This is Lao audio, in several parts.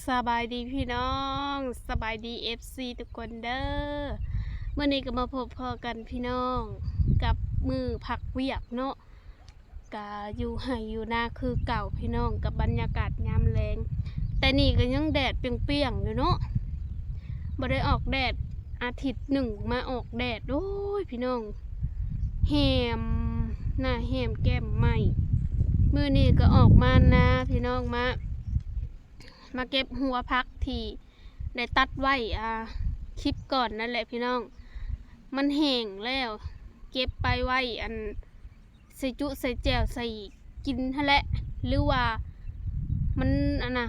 ສະບາຍດີພີ່ນ້ອງ ສະບາຍດີເອັຟຊີທຸກຄົນເດີ. ມື້ນີ້ກໍມາພົບພໍ້ກັນພີ່ນ້ອງ ກັບມື້ພັກວຽກເນາະ, ກະຢູ່ໄຮ່ຢູ່ນາຄືເກົ່າພີ່ນ້ອງ ກັບບັນຍາກາດຍາມແລງ. ແຕ່ນີ້ກໍຍັງແດດປ່ຽງໆຢູ່ເນາະ, ບໍ່ໄດ້ອອກແດດອາທິດໜຶ່ງ ມາອອກແດດ ໂອ້ຍ ພີ່ນ້ອງ ແຮມ ໜ້າແຮມແກ້ມໄໝ້. ມື້ນີ້ກໍອອກມານາພີ່ນ້ອງ ມາ ມາເກັບຫົວຜັກທີ່ໄດ້ຕັດໄວ້ ອ່າ ຄລິບກ່ອນນັ້ນແຫຼະພີ່ນ້ອງ. ມັນແຫ້ງແລ້ວ ເກັບໄປໄວ້ ອັນ ໃສ່ຈຸໃສ່ແຈ່ວໃສ່ກິນຫັ້ນແຫຼະ ຫຼືວ່າມັນ ອັນນ່າ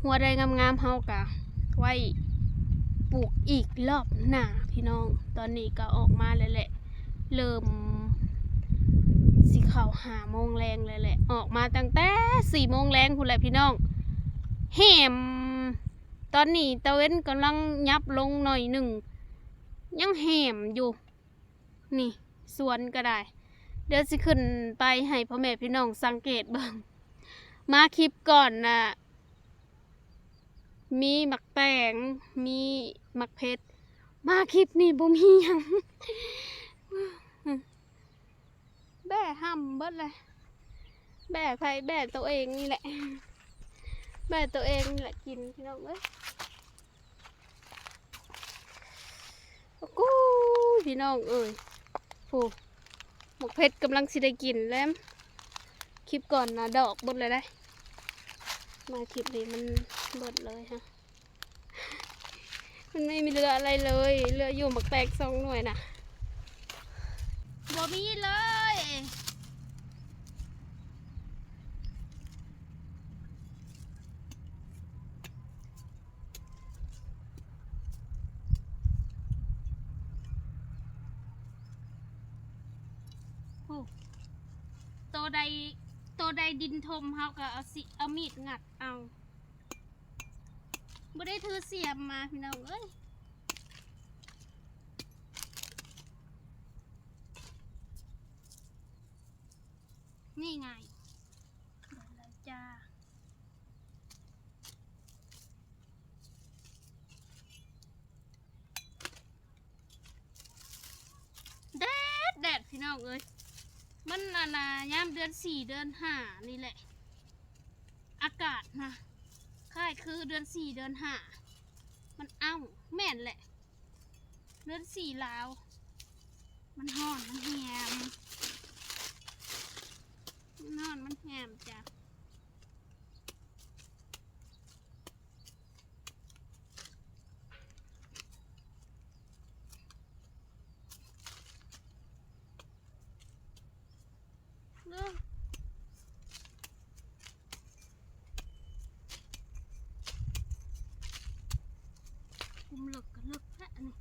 ຫົວໃດງາມໆ ເຮົາກະໄວ້ປູກອີກລອບໜ້າພີ່ນ້ອງ. ຕອນນີ້ກໍອອກມາແລ້ວແຫຼະ ເລີ່ມຊິເຂົ້າຫ້າໂມງແລງແລ້ວແຫຼະ, ອອກມາຕັ້ງແຕ່ສີ່ໂມງແລງພຸ້ນແຫຼະພີ່ນ້ອງ. ແຮມ ຕອນນີ້ຕາເວັນກຳລັງຫຍັບລົງໜ້ອຍໜຶ່ງ ຍັງແຮມຢູ່. ນີ້ສວນກໍໄດ້ ດຽວຊິຂຶ້ນໄປໃຫ້ພໍ່ແມ່ພີ່ນ້ອງສັງເກດເບິ່ງ. ມາຄລິບກ່ອນນະ ມີໝາກແຕງ ມີໝາກເຜັດ, ມາຄລິບນີ້ບໍ່ມີຫຍັງ ແບ້ຫ້ຳເບິດເລີຍ. ແບ້ໃຜ ແບ້ໂຕເອງນີ້ແຫຼະ ແບ້ໂຕເອງນີ້ແຫຼະກິນ ພີ່ນ້ອງເອີຍ. ໂອ້ໂຫ ພີ່ນ້ອງເອີຍ ໂອ້ ໝາກເຜັດກຳລັງຊິໄດ້ກິນແລ້ວ. ຄລິບກ່ອນນະດອກເບິດເລີຍໄດ໋ ມາຄລິບນີ້ມັນເບິດເລີຍຮະ. ມັນໄມ່ມີເຫຼືອອະໄລເລີຍ ເຫຼືອຢູ່ໝາກແຕງສອງໜ່ວຍນະ ບໍ່ມີເລີຍ. ໂອ້ ໂຕໃດ ໂຕໃດດິນຖົ່ມ ເຮົາກໍເອົາຊິ ເອົາມີດງັດເອົາ. ບໍ່ໄດ້ຖືສຽມມາ ພີ່ນ້ອງເອີຍ. ນີ້ໄງ ໄດ້ແລ້ວຈ້າ. ແດດ ແດດ ພີ່ນ້ອງເອີຍ. ມັນ ອັນນ່າ ຍາມເດືອນສີ່ ເດືອນຫ້ານີ້ແຫຼະ ອາກາດນະ ຄ້າຍຄືເດືອນສີ່ ເດືອນຫ້າ ມັນເອົ້າ. ແມ່ນແຫຼະ ເດືອນສີ່ລາວ ມັນຮ້ອນ ມັນແຮມ ມັນຮ້ອນ ມັນແຮມຈ້າ. เด้อ กุมเลิกก็เลิกแท้อันนี้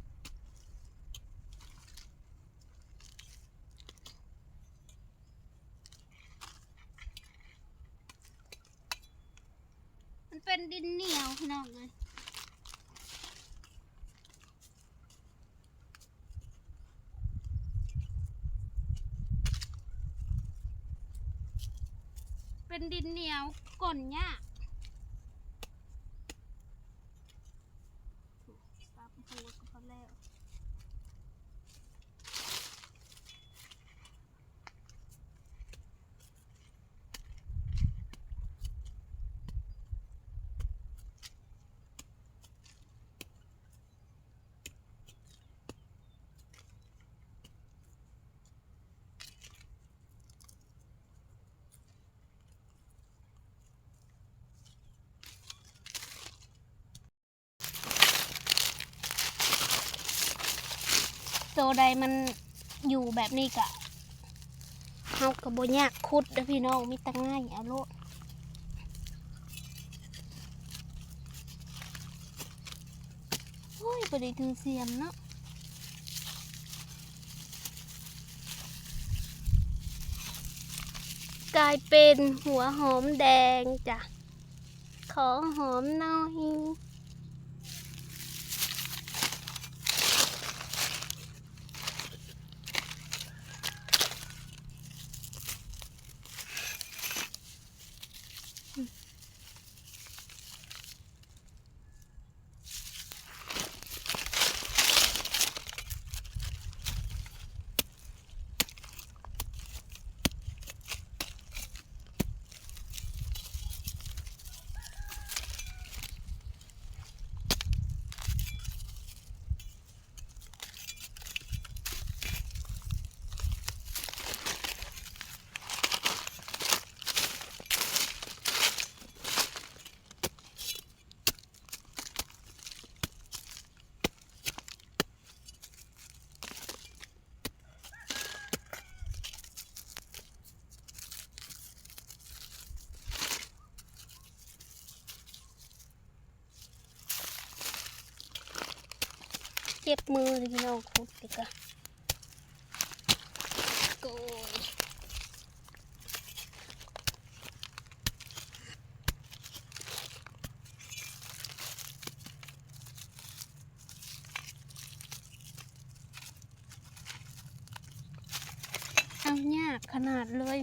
มันเป็นดินเหนียวพี่น้องเอ้ย เป็นดินเหนียวก้นยาก ตำหัวก็พอแล้ว โตใดมันอยู่แบบนี้กะ เฮาก็บ่ยากขุดเด้อพี่น้อง มีแต่ง่ายเอาโลด โอ้ย บ่ได้ถือเสียมเนาะ กลายเป็นหัวหอมแดงจ้ะ ขอหอมหน่อย อืม ເຈັບມືເລີຍພີ່ນ້ອງ ຂຸດນີ້ກະ ໂກຍ ເອົາຍາກຂະໜາດເລີຍ.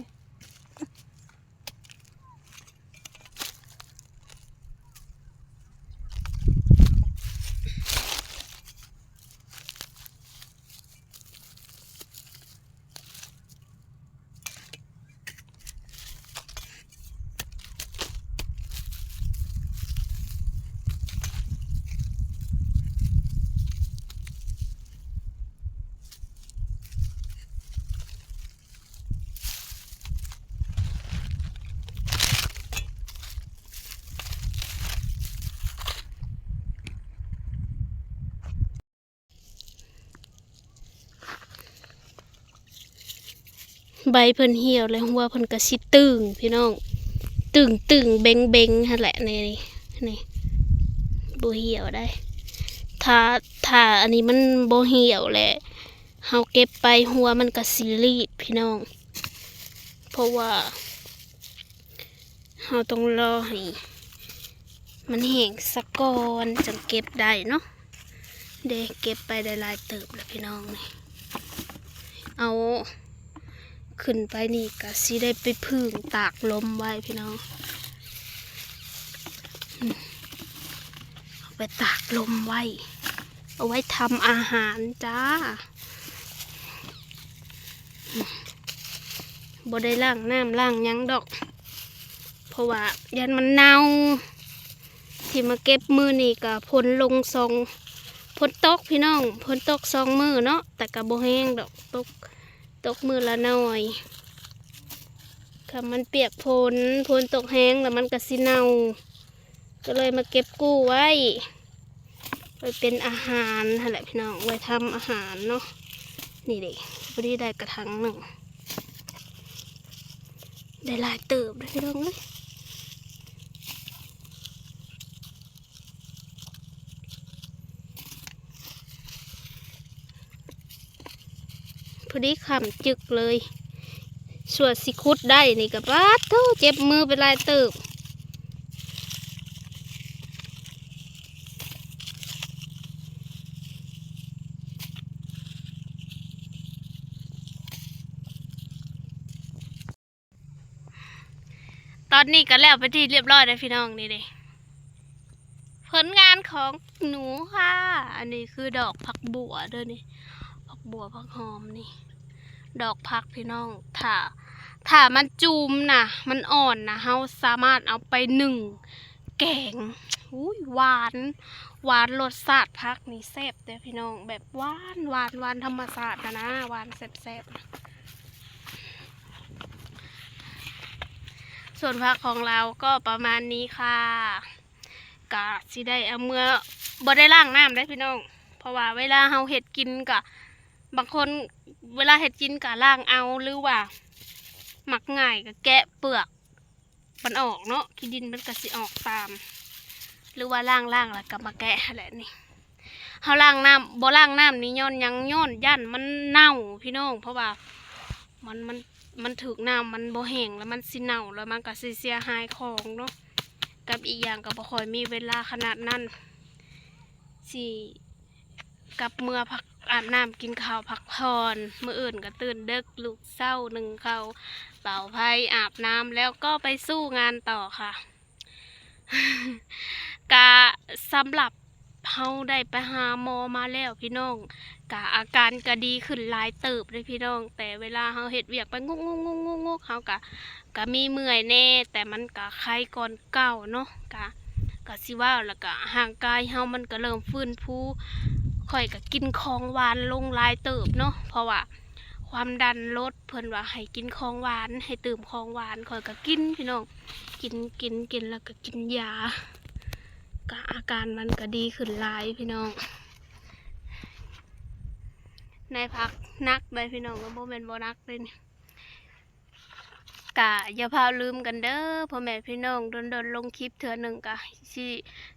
ໃບເພິ່ນຫ່ຽວແລ້ວ ຫົວເພິ່ນກະຊິຕຶງພີ່ນ້ອງ ຕຶງໆເບັງໆຫັ້ນແຫຼະ ນີ້ ນີ້ ບໍ່ຫ່ຽວໃດ໋. ຖ້າ ຖ້າອັນນີ້ມັນບໍ່ຫ່ຽວແຫຼະ ເຮົາເກັບໄປຫົວມັນກະຊິລີບພີ່ນ້ອງ ເພາະວ່າ ເຮົາຕ້ອງລໍໃຫ້ມັນແຫ້ງສາກ່ອນ ຈັ່ງເກັບໄດ້ເນາະ. ເດ້ ເກັບໄປໄດ້ຫຼາຍເຕີບແລ້ວພີ່ນ້ອງ ນີ້ ເອົາຂຶ້ນໄປນີ້ກະຊິໄດ້ໄປຜຶ້ງຕາກລົມໄວ້ພີ່ນ້ອງ ເອົາໄປຕາກລົມໄວ້ ເອົາໄວ້ທຳອາຫານຈ້າ. ບໍ່ໄດ້ລ້າງນ້ຳລ້າງຫຍັງດອກ ເພາະວ່າຢ້ານມັນເນົ່າ. ທີ່ມາເກັບມື້ນີ້ກະຝົນລົງສອງ ຝົນຕົກພີ່ນ້ອງ ຝົນຕົກສອງມື້ເນາະ ແຕ່ກະບໍ່ແຮງດອກ ຕົກ ຕົກມື້ລະໜ້ອຍ. ຄັນມັນປຽກຝົນ ຝົນຕົກແຮງແລ້ວມັນກະຊິເນົ່າ ກະເລີຍມາເກັບກູ້ໄວ້ ໄວ້ເປັນອາຫານຫັ້ນແຫຼະພີ່ນ້ອງ ໄວ້ທຳອາຫານເນາະ. ນີ້ເດ້ ພໍດີໄດ້ກະຖາງໜຶ່ງ ໄດ້ຫຼາຍເຕີບເດ້ພີ່ນ້ອງເອີຍ. ພໍດີຄ່ຳຈຶກເລີຍ ຊົ່ວຊິຂຸດໄດ້ນີ້ກະ ປາດໂທ້ ເຈັບມືໄປຫຼາຍເຕີບ. ຕອນນີ້ກະແລ້ວເປັນທີ່ຮຽບຮ້ອຍແລ້ວພີ່ນ້ອງ ນີ້ເດ້ ຜົນງານຂອງໜູຄ່ະ. ອັນນີ້ຄືດອກຜັກບົ່ວເດີນີ້ ຜັກບົ່ວຜັກຫອມນີ້ ດອກຜັກພີ່ນ້ອງ. ຖ້າ ຖ້າມັນຈູມນະ ມັນອ່ອນນະ ເຮົາສາມາດເອົາໄປໜຶ້ງແກງ ອຸ້ຍ ຫວານ ຫວານ ລົດຊາດຜັກນີ້ແຊບເດ້ພີ່ນ້ອງ ແບບຫວານ ຫວານ ຫວານທຳມະຊາດຫັ້ນນະ ຫວານແຊບໆ. ສວນຜັກຂອງລາວກໍປະມານນີ້ຄ່ະ ກະຊິໄດ້ເອົາເມືອ ບໍ່ໄດ້ລ້າງນ້ຳເດ້ພີ່ນ້ອງ ເພາະວ່າເວລາເຮົາເຮັດກິນກະ ບາງຄົນເວລາເຮັດກິນກະລ້າງເອົາ ຫຼືວ່າມັກງ່າຍກະແກະເປືອກ ມັນອອກເນາະ ຂີ້ດິນມັນກະຊິອອກຕາມ ຫຼືວ່າລ້າງໆ ແລ້ວກະມາແກະຫັ້ນແຫຼະນີ້. ເຮົາລ້າງນ້ຳ ບໍ່ລ້າງນ້ຳນີ້ຍ້ອນຫຍັງ? ຍ້ອນຢ້ານມັນເນົ່າພີ່ນ້ອງ ເພາະວ່າມັນ ມັນ ມັນຖືກນ້ຳ ມັນບໍ່ແຫ້ງ ແລ້ວມັນຊິເນົ່າ ແລ້ວມັນກະຊິເສຍຫາຍຂອງເນາະ. ກັບອີກຢ່າງກະບໍ່ຄ່ອຍມີເວລາຂະໜາດນັ້ນ ຊິ ກັບເມືອພັກ ອາບນ້ຳກິນເຂົ້າພັກຜ່ອນ ມື້ອື່ນກະຕື່ນເດິກ ລຸກເຊົ້າ ໜຶ້ງເຂົ້າ ເປົ່າໄຟ ອາບນ້ຳ ແລ້ວກໍໄປສູ້ງານຕໍ່ຄ່ະ. ກະສຳລັບເຮົາໄດ້ໄປຫາໝໍມາແລ້ວພີ່ນ້ອງ ກະອາການກະດີຂຶ້ນຫຼາຍເຕີບເດ້ພີ່ນ້ອງ ແຕ່ເວລາເຮົາເຮັດວຽກໄປງຸກໆໆໆ ເຮົາກະ ກະມີເມື່ອຍແດ່ ແຕ່ມັນກະໄຄກ່ອນເກົ່າເນາະ ກະ ກະຊິເວົ້າ ແລ້ວກະຮ່າງກາຍເຮົາມັນກະເລີ່ມຟື້ນຟູ ຂ້ອຍກະກິນຂອງຫວານລົງຫຼາຍເຕີບເນາະ ເພາະວ່າຄວາມດັນລົດ ເພິ່ນວ່າໃຫ້ກິນຂອງຫວານ ໃຫ້ຕື່ມຂອງຫວານ ຂ້ອຍກະກິນພີ່ນ້ອງ ກິນ ກິນ ກິນ ແລ້ວກະກິນຢາ ກະອາການມັນກະດີຂຶ້ນຫຼາຍພີ່ນ້ອງ. ນາຍພັກໜັກເດ້ພີ່ນ້ອງ ບໍ່ແມ່ນບໍ່ໜັກເດ້ນີ້. ເ ກະຢ່າພາວລືມກັນເດີພໍ່ແມ່ພີ່ນ້ອງ ດົນໆລົງຄລິບເທື່ອໜຶ່ງ ກະຊິ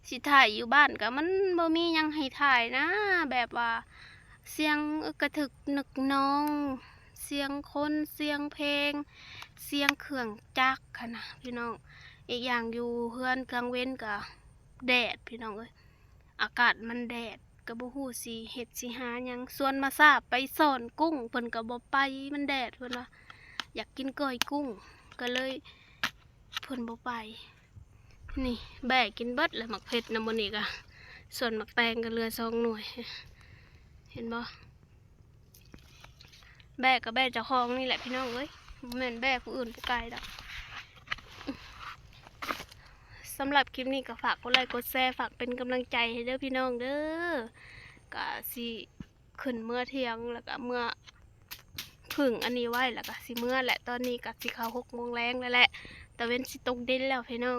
ຊິຖ່າຍຢູ່ບ້ານ ກະມັນບໍ່ມີຫຍັງໃຫ້ຖ່າຍນະ ແບບວ່າສຽງອຶກກະທຶກນຶກນອງ ສຽງຄົນ ສຽງເພງ ສຽງເຄື່ອງຈັກຫັ້ນນະພີ່ນ້ອງ. ອີກຢ່າງຢູ່ເຮືອນກາງເວັນກະແດດພີ່ນ້ອງເອີຍ ອາກາດມັນແດດ ກໍບໍ່ຮູ້ຊິເຮັດຊິຫາຫຍັງ ຊວນມາຊາບໄປຊ້ອນກຸ້ງ ເພິ່ນກໍບໍ່ໄປ ມັນແດດ ເພິ່ນວ່າຢາກກິນກ້ອຍກຸ້ງ ກໍເລີຍເພິ່ນບໍ່ໄປ. ນີ້ແບ້ກິນເບິດແລ້ວ ໝາກເຜັດນຳມື້ນີ້ກະ ສ່ວນໝາກແຕງກໍເຫຼືອສອງໜ່ວຍ ເຫັນບໍ່? ແບ້ກໍແບ້ເຈົ້າຂອງນີ້ແຫຼະພີ່ນ້ອງເອີຍ ບໍ່ແມ່ນແບ້ຜູ້ອື່ນຜູ້ໄກດອກ. ສຳລັບຄລິບນີ້ກໍຝາກກົດໄລ້ກົດແຊ ຝາກເປັນກຳລັງໃຈໃຫ້ເດີພີ່ນ້ອງເດີ. ກະຊິຂຶ້ນເມືອທ່ຽງ ແລ້ວກະເມືອ ຜຶ້ງອັນນີ້ໄວ້ ແລ້ວກະຊິເມືອແຫຼະ. ຕອນນີ້ກະຊິເຂົ້າຫົກໂມງແລງແລ້ວແຫຼະ ຕາເວັນຊິຕົກດິນແລ້ວພີ່ນ້ອງ.